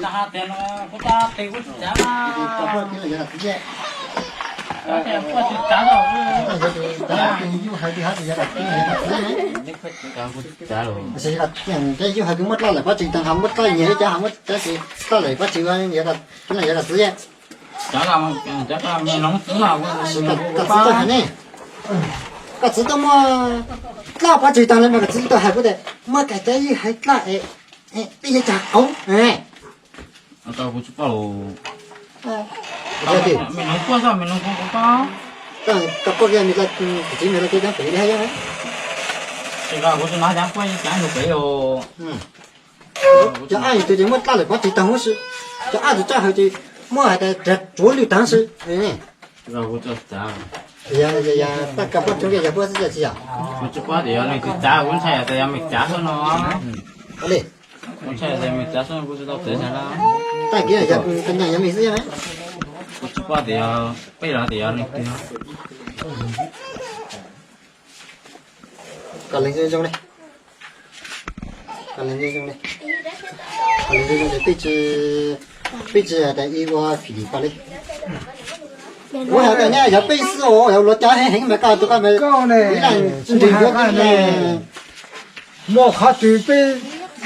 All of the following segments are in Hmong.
Yus hais tias muaj dlaj lawm pab tsis tau, muaj dlaj nyias ib cov, muaj dlaj tsis tau lawm pab tsis tau, yus hais tias yus hais tias yus hais tias koj txiv tuaj hais ne, koj txiv tuaj muaj dlaj pab tsis tau li mas koj txiv tuaj hais kuv tias muaj kav cawv yus hais dlaj es peb yuav cas qauv. Kuv tsis paub. Koj poj kiag, kuv txiv nws los kev coob pem li hab yog. Kuv tsis hnov cov kuj cov nug pem os. Cov ab yus tus ces muaj dlaj lawm pab tsis tau huv si, cov ab tus txawj hais ces muaj hais tias tsuav lwj taag si. Yog, yog, yog, tab koj poj tsuag yog puab xwb tsis yog? Kuv tsis paub tias yog leej twg txav, kuv ntshai tias yog mej txav xwb no. Ua li, kuv ntshai tias mej txav xwb, kuv tsis tau txav na. Tag kis yog koj nyeem yog mej xwb na. Kuv tsis paub tias yog peb los tias yog leej twg. Koj lees zoo zoo li, koj lees zoo zoo li, koj lees zoo zoo li, peb tsis, peb tsis tas ib ua fim koj li. Kuv hais tias nyab yog peb xwb os, yog luag cov heev heev mas koj tus koj mas ib leeg nrig yuav ib leeg. Muaj qhov twg peb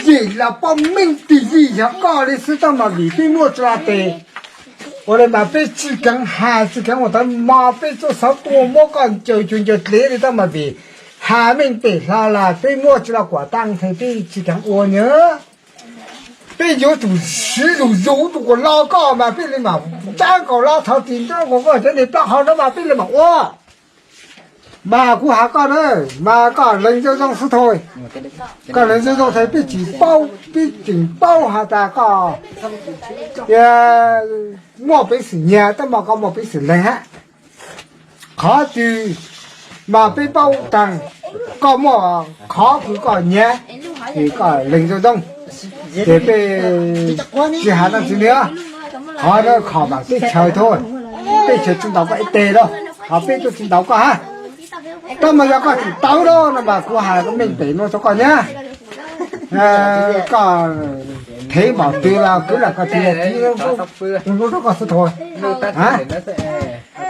yim los paub meej twg yim yog koj li xwb tab mas vim peb muaj tsis los tes. Ua li mas peb tsis kheev hais tsis kheev ua tau mov, peb tuaj xav tuaj muab koj ncaws cuag ncaws dlev li tab mas vim has meej pem hlo los peb muaj tsis los kuam tag nrho peb tsis kheev ua nyab. Peb yuav tsum siv lus yug tus kuas lo koj mas peb li mas nrab nkaus los thov txim nrab nkaus koj cov niag plaub hau no mas peb li mas ua. Mas kuv has koj na, mas koj lees zoo zoo xwb tho. Koj lees zoo zoo tho, peb tseem paub, peb tseem paub has tas koj muaj peev xwm nyiag tab mas koj muaj peev xwm lees hab. Qhov twg mas peb paub taag, koj muaj qhov kws koj nyiag, ces koj lees zoo zoo, ces peb tsis has dab tsi li. Qhov no kho mas teb chaws tho, teb chaws tsis ntaus koj ib teg lawm, qhov peb tuaj tsis ntaus koj hab. Tab mas yog koj tseem tawv lawm no mas kuv has meej pem no rau koj nyab. Koj thev mom twg los kwv lam koj txiv tiv lub nub rau koj xwb tho.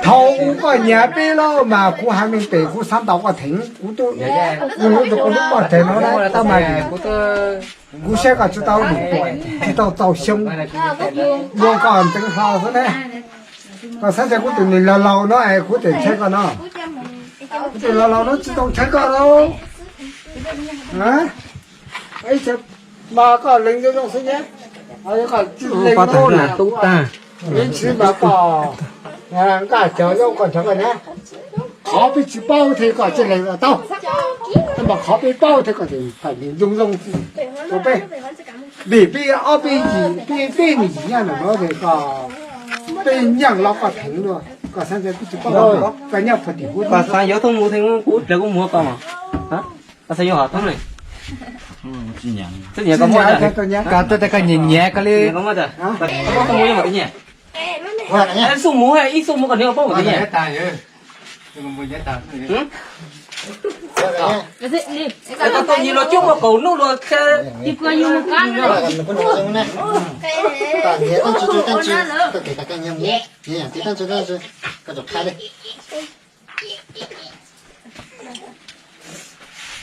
Thaum ub koj nyiag peb lawm mas kuv has meej pem kuv xav ntaus koj theev, kuv tub, kuv lub rau koj lub poj tes no tab mas kuv saib koj tsis tau lwm tuam, tsis tau txaus xyoo, ua koj ntxeev hlo xwb ne. Koj xav tias kuv tus niam laus laus no es kuv tseem ntshai koj no. Kuv tus laus laus no tsis tau ntshai koj lauj. Mas koj lees zoo zoo xwb nyab, koj tsis lees no na, ib ntsis mas koj nkaj cawv zoo koj nrog koj nyab. Qhov peb tsis paub thiab koj tsis lees los tau, tab mas qhov peb paub thiab koj tseem hais zoo zoo rau peb. Vim peb ob peb yim, peb peb me yim nyab ntawm no ces koj, peb nyeem los koj theev dua, koj xav tias peb tsis paub, koj nyob puag tim kuv, koj xav yuav thoob mus theev kuv dlawg kuv muag koj mas. Koj xav yuav hom thoob ne? Koj twb tias koj nyiam nyiam koj li. Xub mus, ib xub mus koj niam paub ua tiag. Koj tuaj yig luag cuab muaj kaum hnub luag.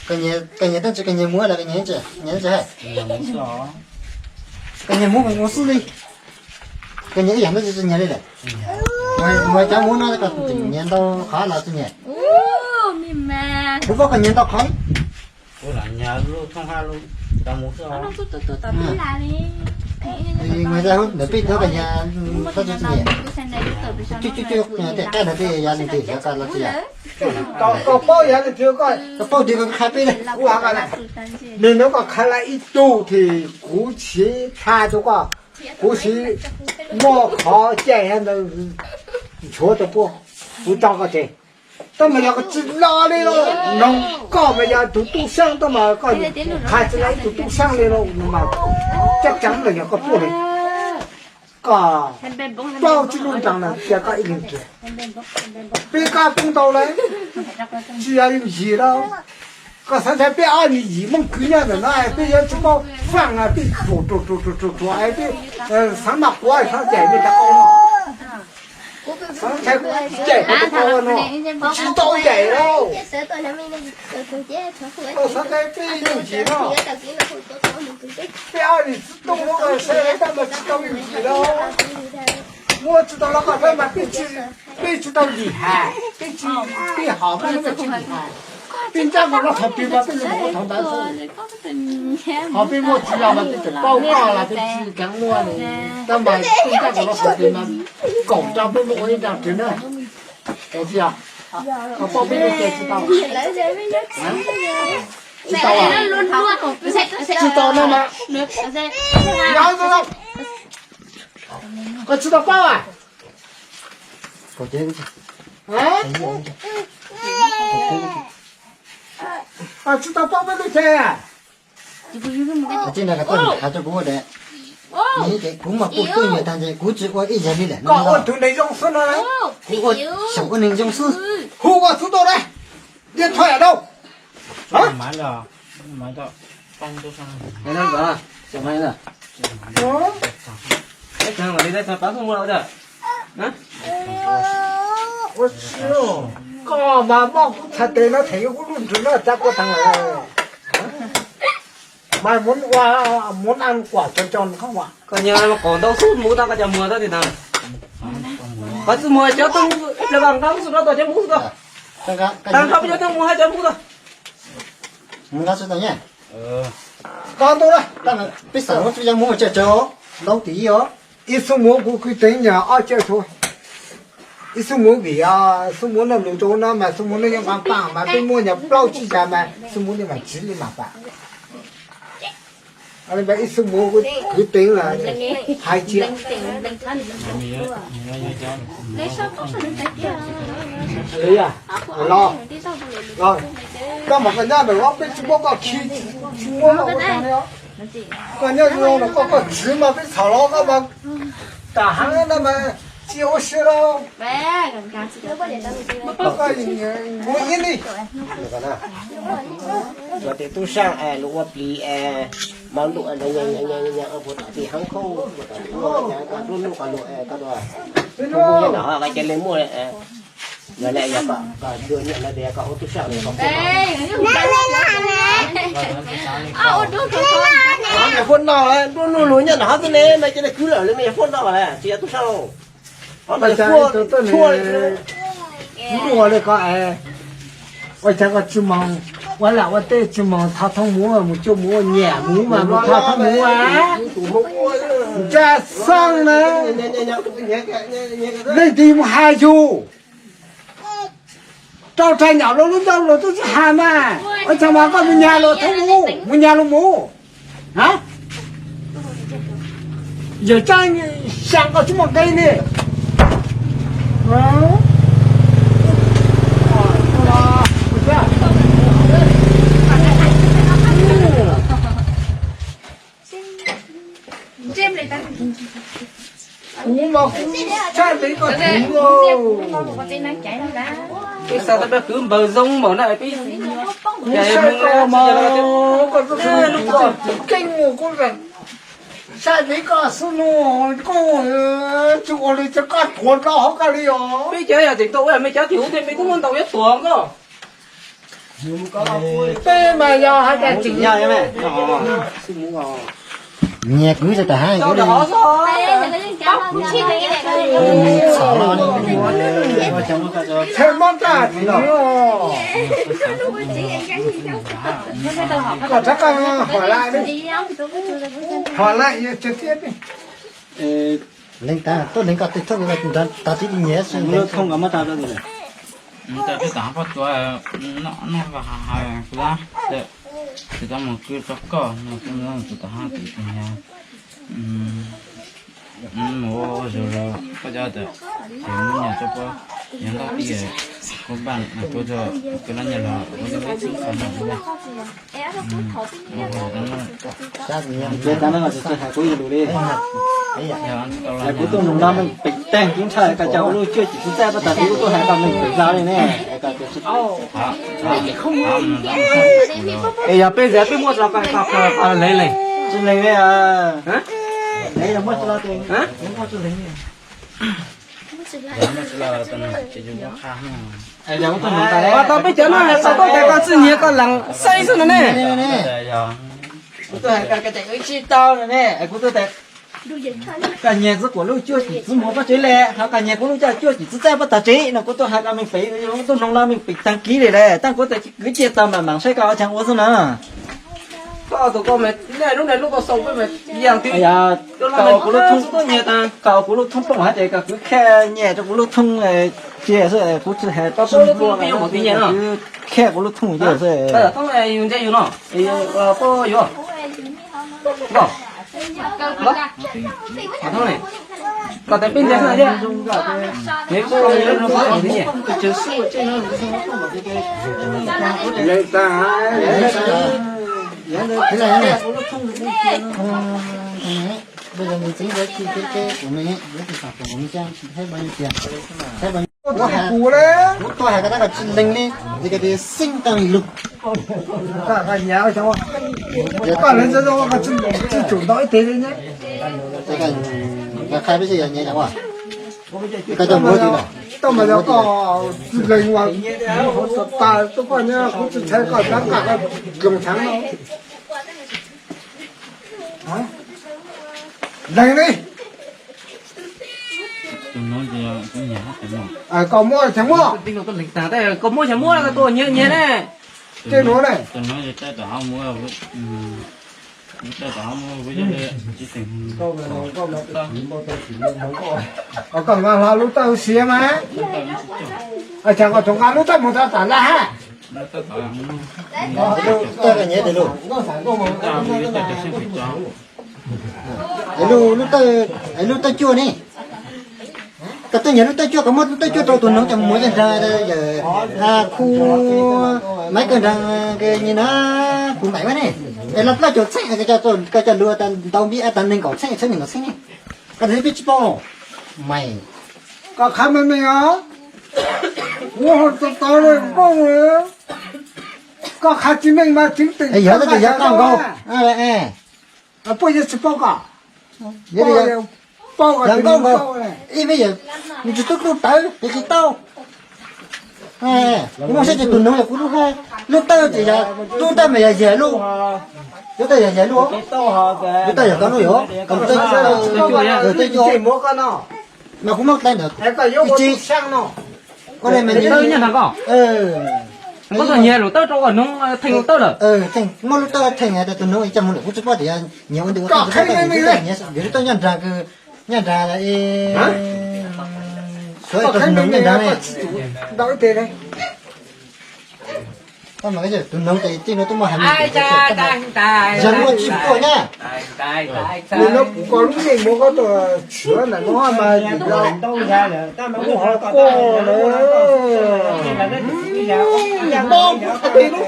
Koj nyiam tab tsi, koj nyiam muab los koj nyiam ntsis, nyiam ntsis hais. Koj nyiam muab kuv ua xwb li. Koj nyiam ib yam ntawd tsis nyiam li lawm. Muab cov muab no koj nyiam ntau qhov los tsis nyiam. Kuv paub koj nyiam ntau qhov. Ntawm peb ntawd koj nyiam tab tsi tsis nyiam. Cuj cuj cuj tej qab ntawd twb yog leej twg yog koj los tsis yog. Koj paub yog leej twg koj, koj paub twg koj qha peb na. Kuv hais koj na, nws nug koj qha lawm ib tug ces kuv siv tha rau koj, kuv siv muab qhov caij ntawd nchuav rau puab, kuv tso koj tseg. Tab mas yog koj tsis los li los, noog koj mas yog tus tub saab tab mas koj qha tsis los ib tug tub saab li los mas, caj cav los yog koj tuaj li. Koj plaub tsib lub nraag na cia koj ib leeg kiag. Peb kab poob ntau lawm, tsis yog yus yig lauj. Koj xav ntshai peb ob niag yim Hmoob kwv nyob ntawm no peb yuav tsis paub faj, peb ruam ruam ruam ruam ruam es peb xav maj quav xav cem peb cov qau no. Xav ntshai kuv tsis cem koj cov qau no, tsis tau cem lauj. Koj xav ntshai peb yooj yim no, peb ob niag txiv tub no saib tab mas tsis tau yooj yim lauj. Muab tsis tau los koj saib mas peb tsis tau lim hais, peb tsis, peb hom peb tsis lim hais. Peb ntsaj nkaus los thaum twg mas peb yuav mus ua thaum ntawd xwb. Ho peb muaj txiv los mas peb tseem paub koj los peb tsis kheev muaj li. Tab mas peb ntsaj nkaus los thaum twg mas kaum rau peb muaj ua ib rau twg na. Koj paub peb lub cev tsis tau, tsis tau, tsis tau no mas, koj tsis tau paub a? Koj tsis tau paub peb lub cev a? Kuv mas kuv tuaj nyuam tag ntshe kuv tsis ua ib yam li lawm. Koj ua tus neeg zoo xwb no, kuv ua xyaum ua neeg zoo xwb. Hu ua xub tuaj na, điện thoại ở đâu? Ua si, koj mas mob kuv txhais tes no them kuv lub ntsws no txav kua tag lawm. Mas mus ua, mus ăn quả tròn tròn không ạ? Koj nyias qos ntau xwb mus tau koj cov muag tau tim no. Koj txwj muag cov tub ib pliag vas nqa xwb no tau cov mus tau. Tag nrho peb cov tub mus hais cov mus tau. Mus nqa xwb tau nyiaj. Koj ntu na, peb xav muab txwj cov mus tsa tso, ntau tim os. Ib xuab muv kuv kwv teev nyog ob caj tso. Ib xuab muv vim xuab muv noj num rau no mas xuab muv noj nyob nqaj paj mas peb muaj nyog plaub tsib xya mas xuab muv li mas tsiv li mas pam. Ib xuab muv kuv kwv teev los hais cia. Los, los, koj mas koj nyob ntawm no peb tsis muab koj khi, tsis muab koj ua tag li os. Koj nyob zoo los koj, koj txiv mas peb txhom los koj mas kam heev no mas tsis ua si lauj. Mus ib li. Luag tias tub sab luag ua plis mas ntuj puag tom tim heev khaub, puag tom tim ua nruab hnub qhov luag ko, nyob no cia li muaj. Yog lawm yog kom, kom tsuas nyiam lawm tias kom ua tub sab li kom puaj noj, puaj noj lawm nruab hnub luag nyob nram hav xwb ne, mas cia li kwv lawm li mas yog puaj noj lawm tsis yog tub sab lauj. Ho mas yog puaj tshuaj li. Luag li ko, ua cas koj tsis moog, ua lam ua teb tsis moog thov thoob muv mus cuaj muv nyiam muv mas mus thov thoob muv a. Ntsa xeeb na, leej twg mus hais yug rau rag nyam luag lub ncauj luag twb tsis hais mas, ua cas mas koj mus nyag luag thoob muv, mus nyag luag muv. Yawg Tsaab xyaa koj tsis muaj nqe li. Kuv mas kuv tshaj ntev koj txiv lauj. Peb xav tau dab kwv npawg zoo npaum na peb, kuv saib koj mas koj txoj keeb kuv tshaj ntev koj xub nua, koj tsis ua li cas koj tuav nrho hauv koj li os. Peb cov yog tseem tau ua me cov tim huv thiab peb kuj muaj ntau yuav tuav koj. Peb mas yog hais tias tseem nyiam kwv tag hab, txhawj mob raj txiv os. Koj rov qab hom laj, hom laj yuav tsis thiab. Leej tag tuaj leej koj tej thooj tas tib li nyiam xwb. Thooj nkawd muab tau rau tus. Peb tom hab poj tsuav noj hais kuv, tsis tau mus kwv rau koj, kuv tom hab tus tus nyiam mus ua ua zog los koj cov tas, ces muab nyiam rau puab, yog ntaub tib kuv npaj kuv tso, kuv lab nyiam los ua li xwb xav noj kuv npaj. Ces tas no los tsis hais kuv ib lus li. Kuv tuaj nug no meej pem tag kub ntshai koj cov ua luj cuaj cim tsis txaj pab tas kuv tuaj hais koj meej pem hlo li ne. Es yog peb ntxiv peb muaj tsis los ko lees lees? Tsis lees li. Lees muaj tsis los, muaj tsis lees li. Tau peb cov no tau tuaj tias koj txwj nyiag koj lees xeeb xwb no ne. Kuv tuaj hais koj tias wb tsis tau no ne, kuv tuaj tias koj nyiag txwb kuv lub cuaj cim txwb muag pob tsev li, ho koj nyiag kuv lub cuaj cim txwb txaij pob tag tsev no, kuv tuaj hais koj meej pem, tuaj noog no meej pem tag kis li lawm, tab kuv tias kwv cia tau mam mam saib koj ua caag ua xwb na. Koj tus koj mas lub niag lub tau xaus peb mas yam twg, koj ua kuv lub thoob, koj ua kuv lub thoob plooj hab ces koj kwv khaj nyiaj rau kuv lub thoob cia xwb, kuv tsis hais tau kuv lub thoob cia xwb. Koj tias peb ntiag xwb thiab. Bây giờ mình tính giá trị cái cái của mình ấy, giá trị sản phẩm của mình xem hết bao nhiêu tiền. Hết bao nhiêu. Kuv hais, kuv hais cái đó là chị Linh đi, thì cái đấy xinh tao lục. Koj lees txog koj tsis tsum ntau ib teg li ne. Koj khai peb xwb yog nyias yog ua. Koj coj muab twg lawm? Tau mas yog koj tsis lees ua, tas tuaj koj nyob kuv tsis txhais koj txhab kam koj tloos txhab no. Lees li. Koj muab tseem muab. Koj muab tseem muab, koj tuaj nyiag nyiag ne. Tej nuav ne. Koj nqa hlo lub tawj siav mas. Cas koj tseem nqa lub tawj mus tas tas laj hab. Lub tawj, lub tawj cuaj ne. Koj tuaj nyiag lub tawj cuaj, koj muab lub tawj cuaj rau tus noov coj mus muag nraag khu Maiv kawg nraag nyiag na, kuv npaim ua ne. Es los plaub caug txheej koj coj lug tas ntau npib tas neeg nkaum txheej, txheej neeg nkaum txheej ne. Koj peb tsis paub los mas. Koj qha meej meej os. Kuv tau tau paub, koj qha tsis meej mas tseev teem. Yog tes yog koj nkaug. Puab yeej tsis paub koj. Yog nkauj nkaus, ib peb yawg nws tsis tub tub tawv ces tsis tau. Kuv muaj siab tias tus noov yog kuv lub hab, lub tawj ces yog, lub tawj mas yog yawg lub, lub tawj yog yawg lub, lub tawj yog koj lub yog, tawj cuaj, mas kuv muab tawj ntawd ib tsi. Koj le mas tawj nyob nrag koj. Koj tau nyiag lub tawj rau koj noov theej lub tawj lawm. Muab lub tawj theej tas tus noov coj mus lawm kuv tsis paub tias nyiag ua ntu ua, yog lub tawj nyob nrag, nyob nrag, suav tus noov nyob nrag ne. Tus noov ces tij no twb muaj hais me ntsis, yog muaj tsis tuaj nyab. Nim no kuv koj lub neej muab koj tus tshwv ntawm no mas kuv ho koj lawm. Npab kuv qhov twg lub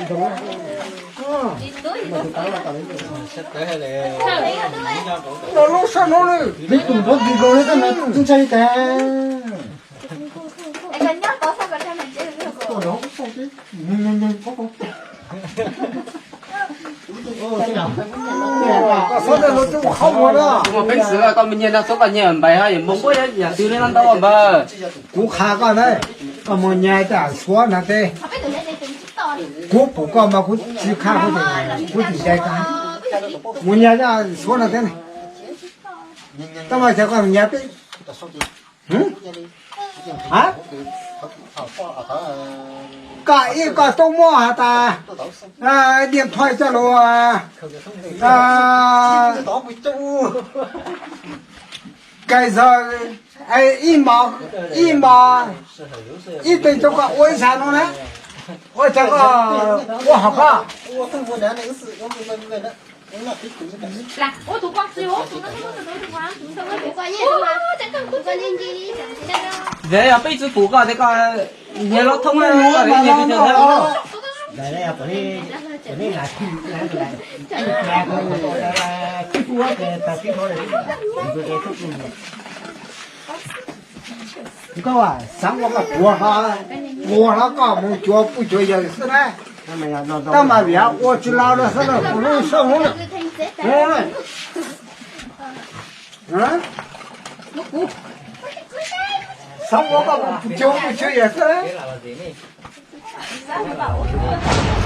kuv muab. Los lub sab no lawm. Vim tus nrov ntxim nkaus li tab mas tsis ntshai li cas. Koj txhob nyiag no tub qhov muag na. Kuv muaj peev xwm koj mus nyiag no txhob koj nyiag npaim ho yam npoo npuab yam twg li no ntau npaws. Kuv qha koj na, koj mus nyiag cov suav no teb. Kuv pum koj mas kuv tsis qha, kuv tsis ncaim koj. Mus nyiag cov suav no teb. Tau mas cov koj nyiag peb. Koj ib koj tub muab has tas điện thoại cho lawv, cái giờ ib mos, ib mos, ib teev rau koj ua ib sab no na, ua rau koj ua hauv koj. Yog peb tsis pum koj tias koj nyiag lub thoob na, koj nyiag peb cov ntawd. Nkauj, xav ua koj puas hlo, puas hlo koj mus cuav pub cuav yawg xwb na. Tab mas vim ua tsis los no xwb na, kuv lub xyoo lawm. Xav ua koj mus cuav pub cuav yawg xwb na.